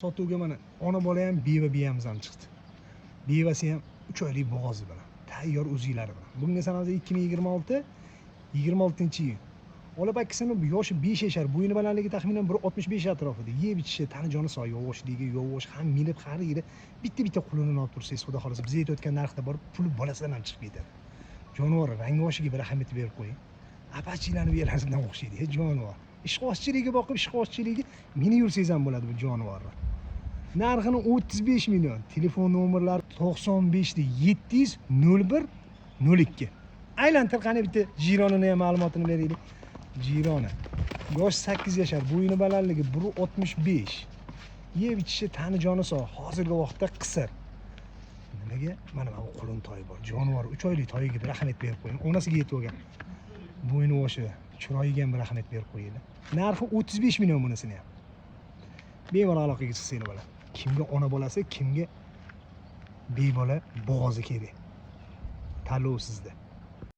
Sotuvga mana ona bola ham, beva biyamiz ham chiqdi. Bevasi ham 3 oylik bo'g'ozi bilan, tayyor uzilari bilan. Bunga sanamiz 2026, 26-iyun. Olapakkisini yoshi 5 yashar, bo'yini balandligi taxminan 1,65 atrofida. Yeb ichishi, tani joni sog', yovoshligi, yovosh, ham minib har yili bitta-bitta qulunini olib tursangiz, xudo xohlasa, biz aytayotgan narxda borib, puli bolasidan ham chiqib ketadi. Jonivor rangi bir ahamiyat berib qo'ying. Apachilarni biyalaridan o'xshaydi, jonivor. Ishqibozchiligiga boqib, ishqibozchiligi minib yursangiz ham bo'ladi bu jonivorni. Narxini 35 million. Telefon nomerlari 95 700 01 02. Aylantir, qani, bitta jironini ham ma'lumotini beraylik. Jironi. Yosh 8 yashar, bo'yini balandligi 1,65. Yeb ichishi, tani joni sog', hozirgi vaqtda qisir. Nimaga? Mana bu qulun toyi bor. Jonivor 3 oylik toyiga bir ahamiyat berib qo'ying. Onasiga yetib olgan. Bo'yni boshi, chiroyiga ham bir ahamiyat berib qo'yinglar. Narxi 35 million bunisini ham. Bemalol aloqaga chiqsanglar bo'ladi. Kimga ona bolasi, kimga bebola bo'g'ozi kerak. Tanlov sizda.